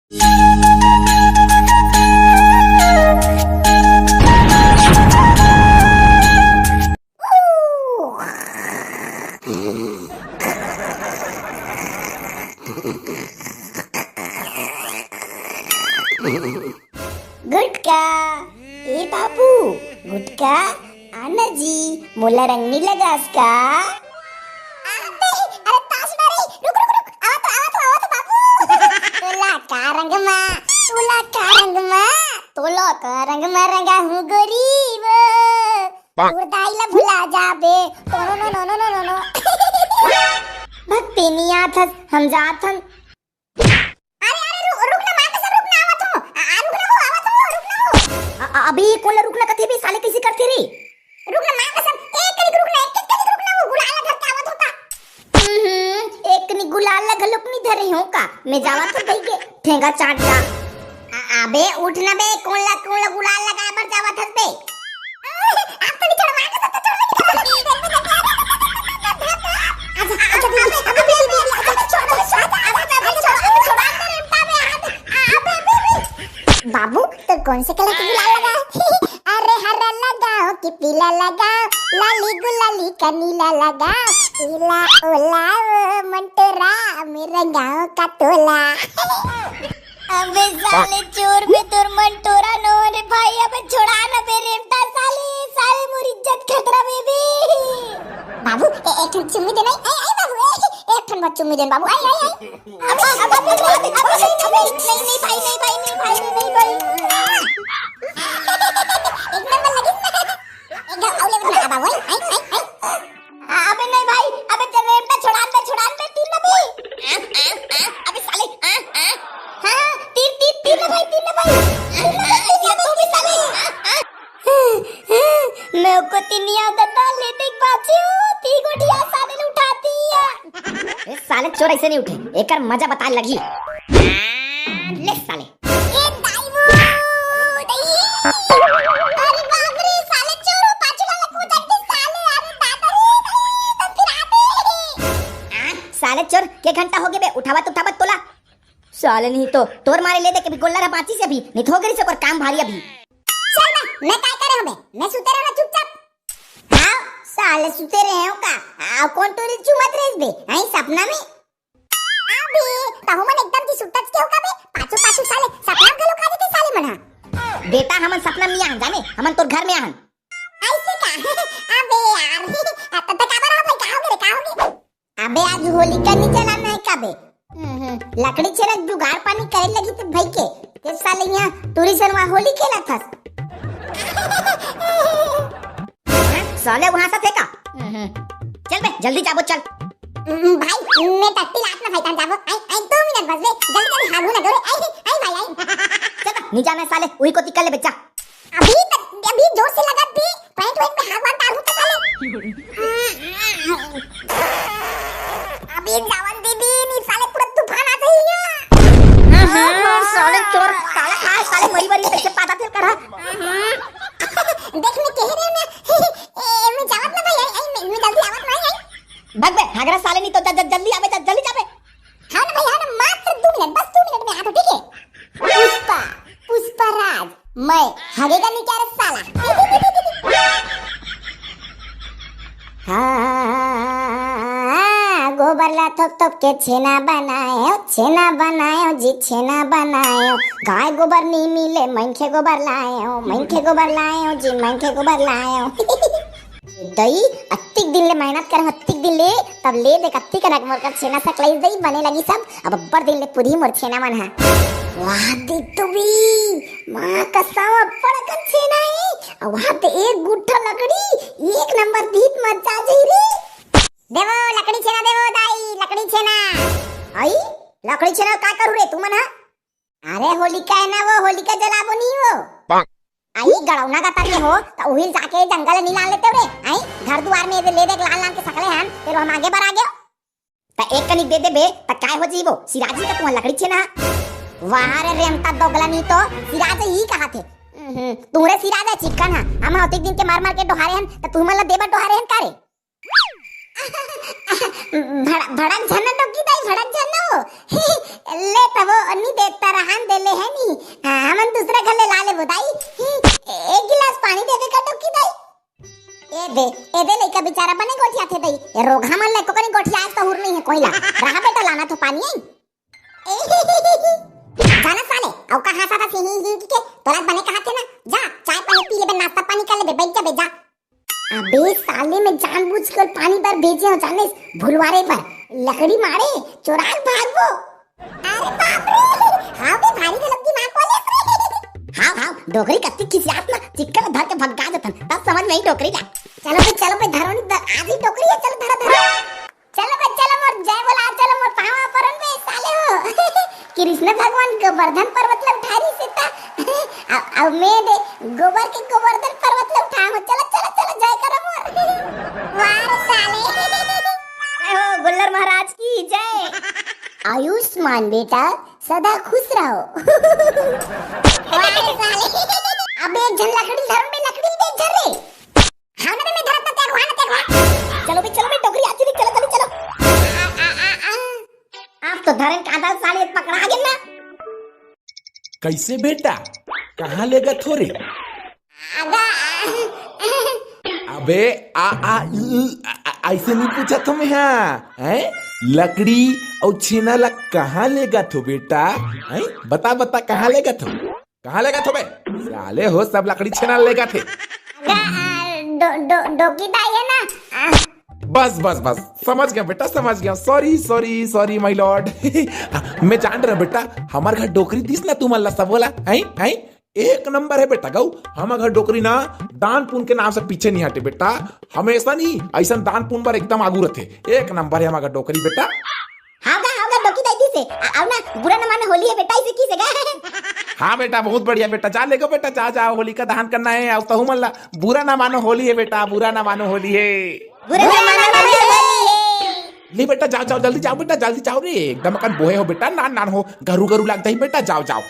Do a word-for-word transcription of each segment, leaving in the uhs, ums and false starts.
गुटखा। ए बाबू, गुटखा, आना जी, मोला रंग नी लगास का? अबे, अरे ताश मारे, रुक, रुक, रुक, आवा तो, आवा तो, आवा तो बाबू। तोला का रंग मा, तोला का रंग मा, तोला का रंग मा रंगा हूँ गरीब। तोर दाई ला भुला जाबे। तो नो, नो, नो। भक्ति नी आथस, हम जाथन। अरे, अरे, रुक, रुक ना, माँ कसम, रुक ना, आवत हूँ। आ, आ, रुक ना हो, आवत हूँ, रुक ना हो। अ-, अ-, अभी कोन ला रुकना कथे बे, साले कइसे करथे रे? रुक ना, माँ कसम, एक कनिक रुक ना, एक, एक कनिक रुक ना, वो गुलाल ला धर के आवत हों का। हम्म, एक कनिक गुलाल ला घलोक नी धरे हों का, मैं जावत हूँ कहि के, ठेंगा चाट जा। आ, अबे उठ ना बे, कोन ला, कोन ला गुलाल लगाए बर जावत हस बे? आप तो नहीं छोड़वा के, तो छोड़वा के, छोड़वा के। अच्छा, अच्छा, दीदी, अबे, अबे, दीदी, दीदी, अच्छा, छोड़, छोड़, छोड़, छोड़, छोड़, छोड़, छोड़, छोड़, अबे, अबे, अबे। बाबू, तो कौन से कलर की गुलाल लगा? अरे, हरा लगाओ कि पीला लगाओ, लाली गुलाली का नीला लगाओ, पीला ओला ओ मंटोरा, मेरे गाँव का टोला। अबे साले चोर, बे तोर मन टोरा नो रे भाई, अबे छोड़ा ना बे रेमटा साले, साले मोर इज्जत खतरा में बे। बाबू, ए-, एक ठन चुम्मी दे ना, ए, ए बाबू, ए, एक ठन बस चुम्मी दे ना बाबू, आई, आई, आई। अबे, अबे, अबे, अबे, अबे, अबे, नहीं, नहीं भाई, नहीं भाई, नहीं भाई, नहीं भाई। एक नंबर लगी। एक घाव अउ लेवत ना, बाबू, आई, आई, आई। आ, अबे नहीं भाई, अबे तेरे रेमटा छुड़ान दे, छुड़ान दे, तीर ना बे। आ, आ, आ, अबे साले, आ, आ। हाँ, हाँ, तीर, तीर, तीर ना भाई, तीर ना भाई। तीर ना भाई, तीर ना भाई, साले। मैं को तीन याद आता, ले देख बाची हूँ, ती गोटिया साले ने उठाती है। ए साले चोर ऐसे नहीं उठे, एकर मजा बताए लगी। आ, ले साले। ए दाई वो, दाई। अरे बाप रे, साले चोर हो, पाछू वाला कूदत के साले, अरे दादा रे, दाई, तुम फिर आते। आ, साले चोर, के घंटा हो गए बे, उठावत, उठावत तोला। साले नहीं तो, तोर मारे ले दे के भी गोल्लर है बाची से भी, नहीं तो हो गई से ओकर काम भारी अभी। चल ना, मैं काय करे हूँ बे, मैं सुते रहना चुपचाप। हाँ, साले सुते रहे हो का? आ, कौन टोरी चुमत रहिस बे? आई सपना में? अबे, तहु मन एकदम जी सुतच के हो का बे? पाछू पाछू साले सपना घलो खा देते साले मन हा। बेटा, हमन सपना में आहन, जाने? हमन तोर घर में आहन। ऐसे का? अबे यार, त, त काबर हो भाई, का हो गे रे, का हो गे? अबे, आज होलिका नी जलाना है का बे? हम्म, हम्म। लकड़ी छेना जुगाड़ पानी करे लगी तो भाई के, ते साले यहाँ टूरी सन वहाँ होली खेला था। साले वहाँ से थे का? हम्म, हम्म। चल बे, जल्दी जाबो, चल। हम्म, भाई, मैं टट्टी लात ना भाई, तान जाबो। आई, आई, दो मिनट बस बे, जल्दी, जल्दी हागू ना डोरे। आई, आई भाई, आई। चल बे, नी जाना है साले, वही को तिकल ले बच्चा। अभी तक, अभी जोर से लगत भी, पैंट वैंट में हाथ वाथ डालू तो साले। अभी जावन दीदी, नी साले पूरा तूफान आ जाइए। हाँ, साले चोर, साला का, साले मरी मरी कैसे पाता थे करा। देख मैं कह रहे ना, ए, मैं जावत ना भाई, आई, आई, मैं, मैं जल्दी आवत ना, आई। भाग बे, हागरा साले नी तो, जा, जा, जल्दी आवे, जा, जल्दी जावे। हाँ ना भाई, हाँ ना, मात्र दो मिनट, बस दो मिनट में आ तो, ठीक है? पुष्पा, पुष्पा राज, मैं हगेगा नहीं क्या रे साला? हाँ, गोबर ला थोप थोप के छेना बनायो, छेना बनायो जी, छेना बनायो। गाय गोबर नी मिले, मनखे गोबर लायो, मनखे गोबर लायो जी, मनखे गोबर लायो। दई, अत्तिक दिन ले मेहनत करम, अत्तिक दिन ले, तब ले देख, अत्तिक कनक मोर कर छेना सकलई दई, बने लगी सब, अब अब्बड़ दिन ले पुरही मोर छेना मन हा। वाह, देख तो भी, माँ कसम, अब्बड़ अकन छेना हे। अब वहाँ ते एक गुट्ठा लकड़ी, एक नंबर दीप मत जा जाई रे। देवो, लकड़ी छेना देवो, दाई, लकड़ी छेना। आई, लकड़ी छेना का करू रे तुमन हा? अरे होलिका है ना वो, होलिका जलाबो नहीं वो। पाक। आई गड़ौना का तक हो, तो उहिल जाके जंगल नी लान लेते रे। आई घर दुआर में ले देख लान लान के सकले हन, फिर हम आगे बढ़ आगे। त एक कनिक दे देबे, त काय हो जीवो? सिराजी का तुहा लकड़ी छेना। वाह रे रेमता दोगला नी तो, सिराज ही कहा थे। हम्म, तुहरे सिराज है चिक्कन हा। हम होते दिन के मार मार के डोहारे हन, त तुमन ला देबर डोहारे हन का रे? भड़-, भड़क झन डोकी दाई, भड़क झन हो। ले तब ओ नी दे, तरहान दे ले हे नी। हाँ, हमन दूसरा घर ले ला लेबो दाई। एक गिलास पानी देबे का डोकी दाई? ए दे, ए दे लइका बेचारा बने गोठियाथे दाई। ए रोगहा मन ले कोकनी गोठियाए सहूर नहीं है कोई ला। रहा बेटा, लाना तो पानी है। जाना साले, अउ कहाँ साला से ही ही के, तोला बने कहा थे ना, जा, चाय पानी पी लेबे, नाश्ता पानी कर लेबे, बैठ जाबे, जा। अबे साले, मैं जानबूझ कर पानी बर भेजे हूँ, जाने, भुलवारे बर, लकड़ी मारे, चोराक भागबो। अरे बाप रे, हाँ बे, भारी गलत दिमाग वाले रे। हाँ, हाँ, डोकरी कत्ती खिसियात ना, चिक्कन धर के भगा जतन, तब समझ में ही डोकरी ला। चलो बे, चलो बे, धरो नी, द-, आज ही डोकरी है, चलो धरो, धरो। चलो बे, चलो मोर जय बोला, चलो मोर पावा परन बे, साले हो। कृष्ण भगवान गोवर्धन पर्वत ल उठा रही सीता। अब, अब मैं दे गोबर के गोवर्धन पर्वत ल उठा हो। चलो, चलो, चलो, जय करो मोर। वाह रे साले। जय हो गुल्लर महाराज की जय। आयुष्मान बेटा, सदा खुश रहो। वाह रे साले। अब एक झन लकड़ी धरन बे, लकड़ी दे झन रे। हाँ, ना, ना, मैं धरत ना त्याग, वहाँ ना त्याग, वहाँ। चलो बे, चलो बे, डोकरी आती नहीं, चलो, चलो, चलो। आ, आ, आ, आ। आप तो धरन का दल साले पकड़ा गे ना। कैसे बेटा, कहाँ लेगत हो रे? अबे, आ, आ, आ, ई, ई, आ, आ, ऐसे नहीं पूछा था मैं, हाँ, हैं? लकड़ी और छेना ला कहाँ लेगत हो बेटा? हैं? बता, बता, कहाँ लेगत हो? कहाँ लेगत हो बे? साले हो, सब लकड़ी छेना लेगत हे। गा-, आ, डो-, डो-, डोकी दाई है ना? आ। बस, बस, बस, समझ गया बेटा, समझ गया। Sorry, sorry, sorry, my lord। मैं जान रहा बेटा, हमार घर डोकरी दिस ना तुमन ला सबो ला, हैं, हैं? एक नंबर है बेटा गऊ, हमार घर डोकरी ना दान पुण्य के नाम से पीछे नहीं हटे बेटा, हमेशा नहीं ऐसा दान पुण्य बर एकदम आगू रहते। एक नंबर है हमार घर डोकरी बेटा। हाँ गा, हाँ गा, डोकी दाई दिस हे। आ-, आओ ना, बुरा ना मानो, होली है बेटा, इसे किसे गा? हाँ बेटा, बहुत बढ़िया बेटा, जा लेगो बेटा, जा, जा, होलिका दहन करना है, अउ तहू मन ला बुरा ना मानो, होली है बेटा, बुरा ना मानो, होली है। बुरा ना मानो, होली है। ले बेटा, जाओ, जाओ, जल्दी जाओ बेटा, जल्दी जाओ रे, एकदम अकन बोहे हो बेटा, नान नान हो, गरू गरू लगता ही बेटा, जाओ, जाओ।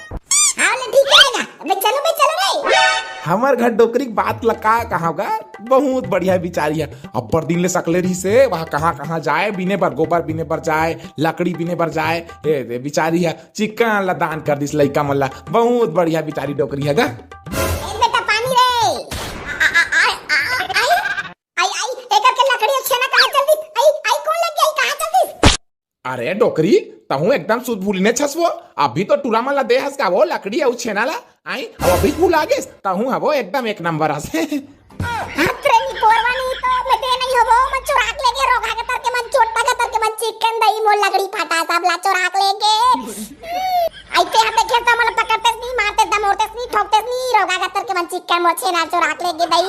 हाँ, ले ठीक है ना, अबे चलो बे, चलो रे। हमर घर डोकरी के बात ला का कहा गा, बहुत बढ़िया बिचारी है। अब्बड़ दिन ले सकले रहिस हे, वहाँ कहाँ कहाँ जाए, बीने बर, गोबर बीने बर जाए, लकड़ी बीने बर जाए। ए दे, बिचारी है, चिक्कन ला दान कर दिस लइका मन ला। बहुत बढ़िया बिचारी डोकरी है गा। ए बेटा, पानी रे। आ, आ, आ, आ, आई, आई, आई, एकर के लकड़ी अउ छेना कहाँ चल दिस? आई, आई, कौन लग गया? आई, कहाँ चल दिस? अरे डोकरी, तहूँ एकदम सुध भूलिने छस वो। अभी तो टूरा मन ला दे हस का वो लकड़ी अउ छेना ला, आई, अउ अभी भूला गेस, तहूँ हवो एकदम एक नंबर हस। हाथ रे नी पोरवा नी तो मैं दे नहीं हवो, मैं चुराक लेगे, रोगहा के तर के मन, चोट्टा के तर के मन, चिक्कन दई मोर लकड़ी फाटा सब ला चुराक लेगे। अइसे हम देखे तो मन पकड़तेस नहीं, मारतेस, दमोरतेस नहीं, ठोकतेस नहीं, रोगहा के तर के मन, चिक्कन मोर छेना चुराक लेगे दई।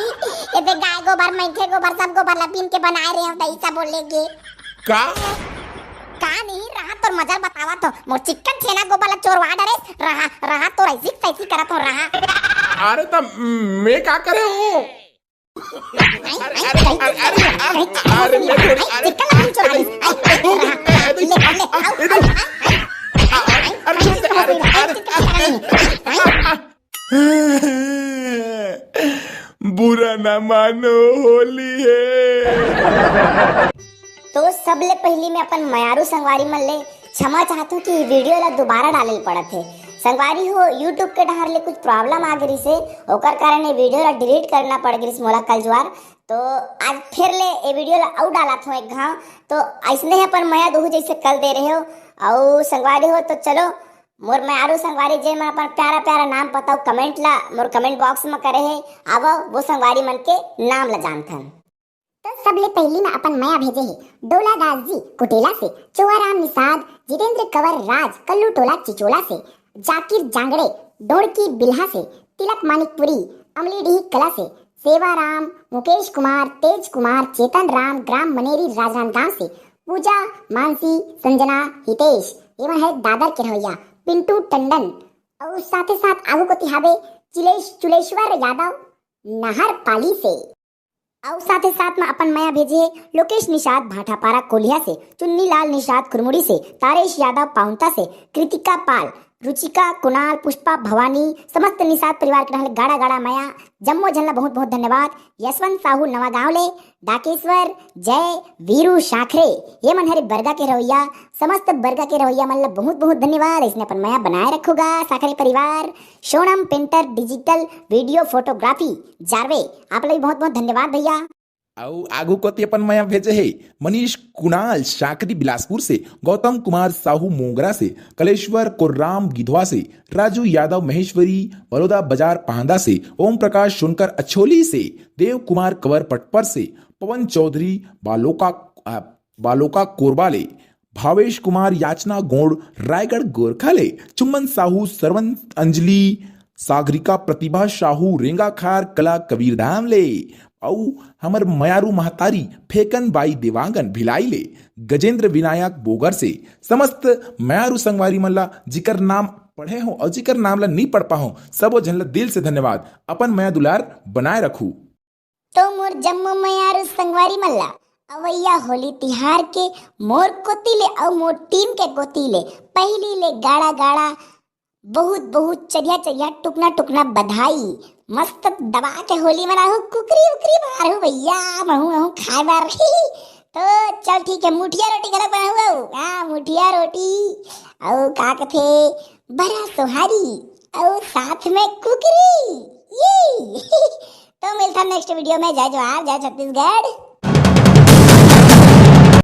ये दे गाय गोबर, मनखे गोबर, सब गोबर ला बीन के बनाए रहे हो दई, सब बोल लेगे। का? का नहीं रहा तोर मजल बतावा तो, मोर चिक्कन छेना गोबर ला चोरवा डरेस, रहा, रहा तोर ऐसी तैसी करत हो रहा। अरे त मैं का करे हो? अरे, अरे, अरे, अरे, अरे, अरे, मैं थोड़ी, अरे, चिक्कन ला चोरा ली। अरे, रहा, ले, ले, आओ, आओ, आओ। अरे, अरे, अरे, अरे, अरे, बुरा ना मानो, होली है। तो सबले पहिली मैं अपन मयारू संगवारी मन ले क्षमा चाहत हूँ कि ये वीडियो ला दोबारा डाले ल पड़त हे। संगवारी हो, YouTube के डहर ले कुछ problem आ गिरिस हे, ओकर कारण ये वीडियो ला delete करना पड़ गिरिस मोला कल जुआर। तो आज फिर ले ये वीडियो ला अउ डालत हूँ एक घाव। तो अइसने ही अपन मया दोहू जैसे कल दे रहे हो। अउ संगवारी हो, तो चलो मोर मयारू संगवारी जेन मन अपन प्यारा प्यारा नाम पता अउ comment ला मोर comment box में करे हे, आवो वो संगवारी मन के नाम ला जानथन। तो सबले पहिली में अपन मया भेजे हे डोला दास जी कुटेला से, चोआराम निषाद, जितेंद्र कंवर राज कल्लू टोला चिचोला से, जाकिर जांगड़े डोड़की बिल्हा से, तिलक मानिकपुरी अमलीडीह कला से, सेवाराम, मुकेश कुमार, तेज कुमार, चेतन राम, ग्राम मनेरी राजनांदगांव से, पूजा, मानसी, संजना, हितेश, एमन हे दादर के रहवइया, पिंटू टंडन, अउ साथे साथ आगू कोती हावे चिलेश-, चुलेश्वर यादव, नाहर पाली से। अउ साथे साथ म अपन मया भेजे हे लोकेश निषाद भाटापारा कोलिया से, चुन्नी लाल निषाद खुरमुड़ी से, तारेश यादव पाउंता से, कृतिका पाल रुचिका, कुणाल, पुष्पा, भवानी, समस्त निषाद परिवार के डहर ले गाड़ा गाड़ा मया, जम्मो झन ला बहुत बहुत धन्यवाद। यशवंत साहू नवा गांव ले, डाकेश्वर, जय, वीरू, शाखरे, ये मन हरे बरगा के रवैया, समस्त बरगा के रवैया मन ला बहुत बहुत धन्यवाद। अइसने अपन मया बनाए रखो गा शाखरे परिवार। Sonam painter digital video photography जारवे, आप ला भी बहुत बहुत धन्यवाद भैया। अउ आगू कोती अपन मया भेजे हे मनीष कुणाल शाखरी बिलासपुर से, गौतम कुमार साहू मोगरा से, कलेश्वर कोर्राम गिधवा से, राजू यादव महेश्वरी बलौदा बाजार पांदा से, ओम प्रकाश सोनकर अछोली से, देव कुमार कंवर पटपर से, पवन चौधरी बालोका, आ, बालोका कोरबा ले, भावेश कुमार याचना गोंड रायगढ़ गोरखा ले, चुम्बन साहू सरवन अंजलि, सागरिका प्रतिभा साहू रेंगाखार कला कबीरधाम ले, अउ हमर मयारू महतारी फेकन बाई देवांगन भिलाई ले, गजेंद्र विनायक बोगर से, समस्त मयारू संगवारी मन ला जिकर नाम पढ़े हो अउ जिकर नाम ला नी पढ़ पाहो, सबो झन ला दिल से धन्यवाद। अपन मया दुलार बनाए रखू। तो मोर जम्मो मयारू संगवारी मन ला अवइया होली तिहार के मोर कोती ले अउ मोर टीम के कोती ले पहिली ले गाड़ा गाड़ा बहुत बहुत चरिया चरिया टुकना टुकना बधाई। मस्त दबा के होली मनाहू, कुकरी उकरी मारहू भैया, महू महू खाए बर। तो चल ठीक है, मुठिया रोटी घलक बनाहू अउ, हाँ, मुठिया रोटी अउ का कथे, बरा सोहारी अउ साथ में कुकरी। ये तो मिलता नेक्स्ट वीडियो में। जय जोहार, जय छत्तीसगढ़।